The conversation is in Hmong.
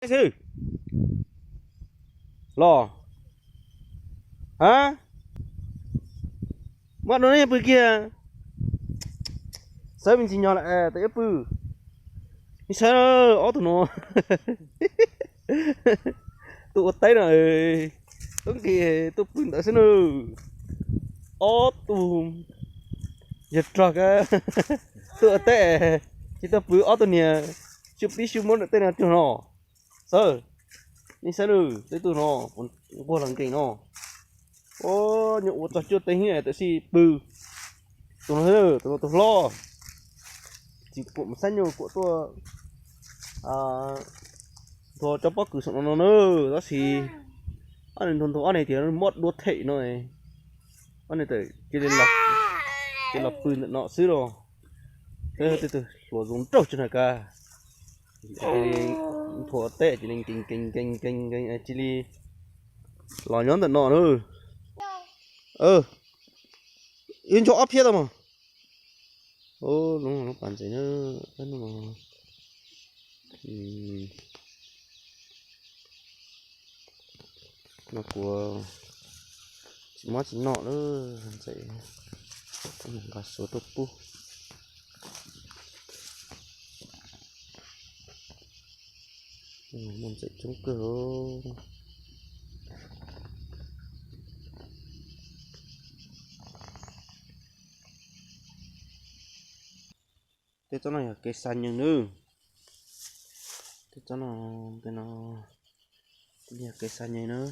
Xwb los. Ha, muab dua neb pw kiag. Sawv me ntsis nyog lawm, tau ib pw. Nej saib ob tug no, tus ua teb no, tub nqi tuaj pw ntawd xwb nawb. Ob tug yawg rog tuaj ua teb, ces tuaj pw ob tug niag sib pib sib muab ntawm tej no cuag no. Xawb, nej saib nawb, tej tug no nquag los nkees no. Nyob ua txog cuaj teev thiab tiam sis pw. Tus no, tus no tus hlob, tsis kuam mus xab nyuj kuam tuaj nthua cov pob kws saum no no na. Tab sis ob niag ntug ntug ob niag tias muab dua them no, ob niag tawm cia li los pw ntawm no xwb los. Tej tug hluas zoo nraug tsis na ka, nthua tej cia li nkees nkees nkees nkees nkees cia li los nyob ntawm no na. Wb ncho ob phiab tau mas. Lub no lub pas ntses na, no kuv tsis muab tsis noj lawm, ntses nqa suav tuaj pub. Muaj ntses coob kawg. Tej tsob no yog kev xa nyeeg nawb. Tej tsob no, tej no yog kev xa nyeeg nawb.